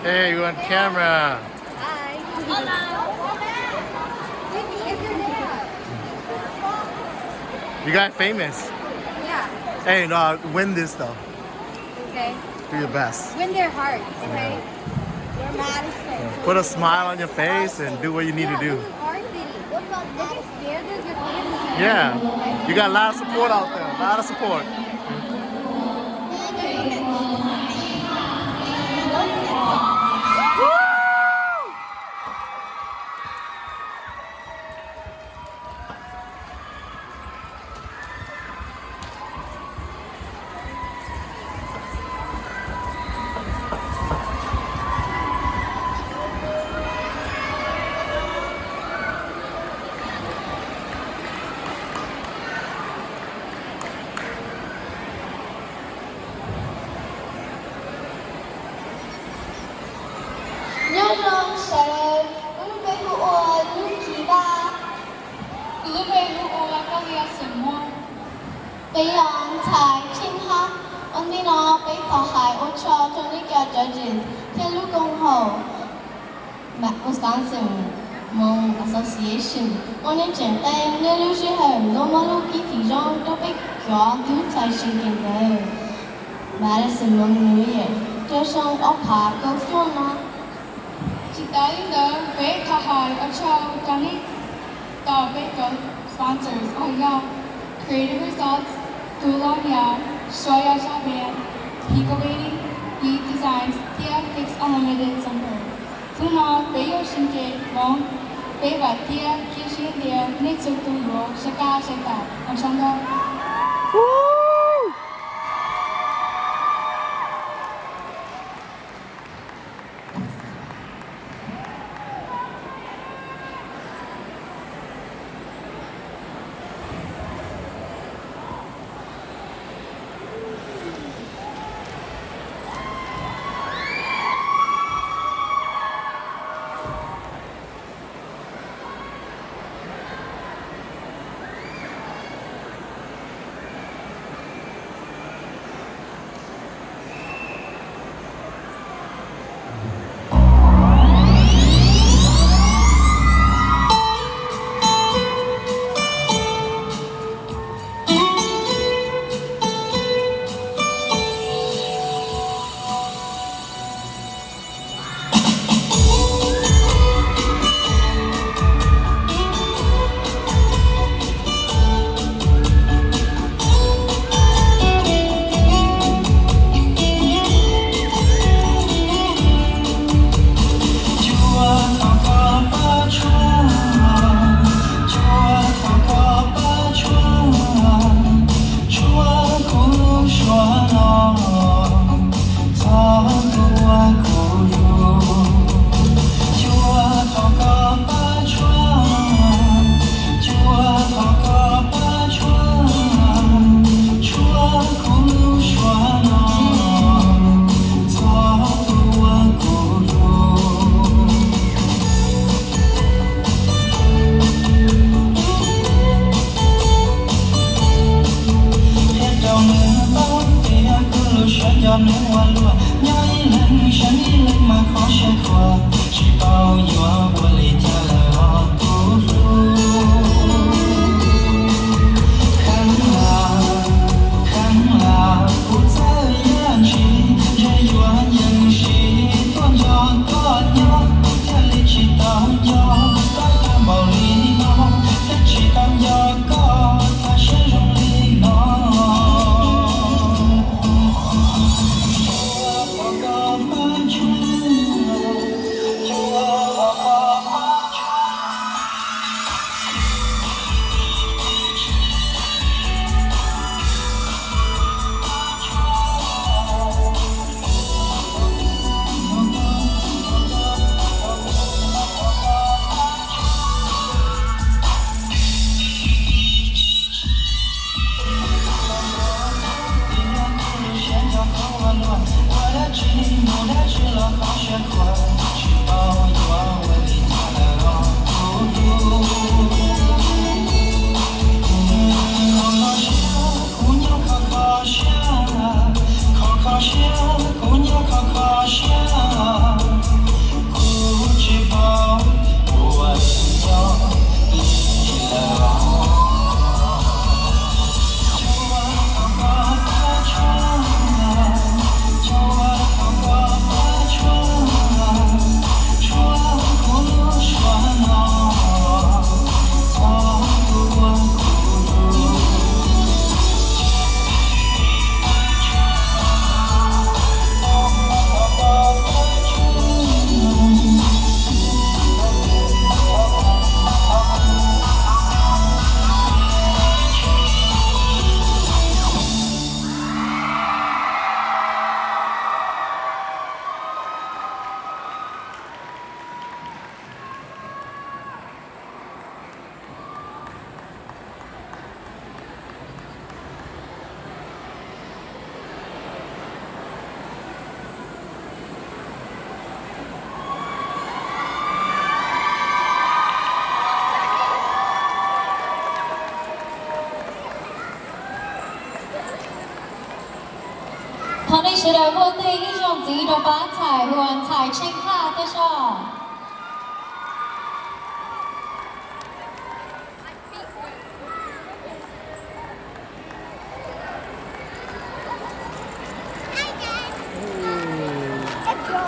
Hey, you on camera. Hi. You got famous. Yeah. Hey, no, win this though. Okay. Do your best. Win their hearts, okay? Yeah. We're Madison. Put a smile on your face and do what you need to do. We're Varsity. What about that? Yeah, you got a lot of support out there, a lot of support. Nyob zoo sawv daws, kuv lub npe hu ua Nuj Ci Vaj. Kuv lub npe hu ua Koj Lia Xeem Muas. Peb yog ntxhais Tsheej Hab. Ua ntej no peb thov hais ua tsaug rau nej cov judges thiab lub koom haum Wisconsin Hmong Association uas nej tseem qee nej lub sij hawm los muab lub cib fim zoo rau peb cov tub ntxhais sawv daws ntawm Madison Hmong New Year rau xyoo ob phav kaum cuaj no. Tsis tas li ntawd, peb thov hais ua tsaug rau nej, rau peb cov sponsors uas yog Creative Results, Tus Loj Yas, Suav Yas Zaj Band, Pico Baby, Geek Designs thiab Kicks Unlimited Center. Hnub no peb yuav sib ncaim Hmoob, peb vam thiab cia siab tias nej txhua tus yuav sai kaj sai tam. Ua tsaug ntau. Cuaj thov koj pab tshuab, cuaj thov koj pab tshuab, tshuab kuv lub suab no, txhob tuaj ua kuv lub. Cuaj thov koj pab tshuab, cuaj thov koj pab tshuab, tshuab kuv lub suab no, txhob tuaj ua kuv lub. Qhia rau nws paub tias kuv lub siab coj nws ua luaj, nyob ib leeg seev ib leeg mas qhov siab khuam, tsis paub yuav ua li cas lawm os kuv hlub. Kheev lawm, kheev lawm kuv txawj yam ntshis, ntshe yuav yeej siv tuaj nco koj nyob, kuv thiaj li tsis tau nco koj tag npaum li no, thiaj tsis tau nco koj tag siab zoo li no. Cuaj thov koj pab tshuab, Sawv daws muaj tej ib zaug ntxiv rau pab ntxhais hu ua ntxhais Tsheej Thaj thiab soj.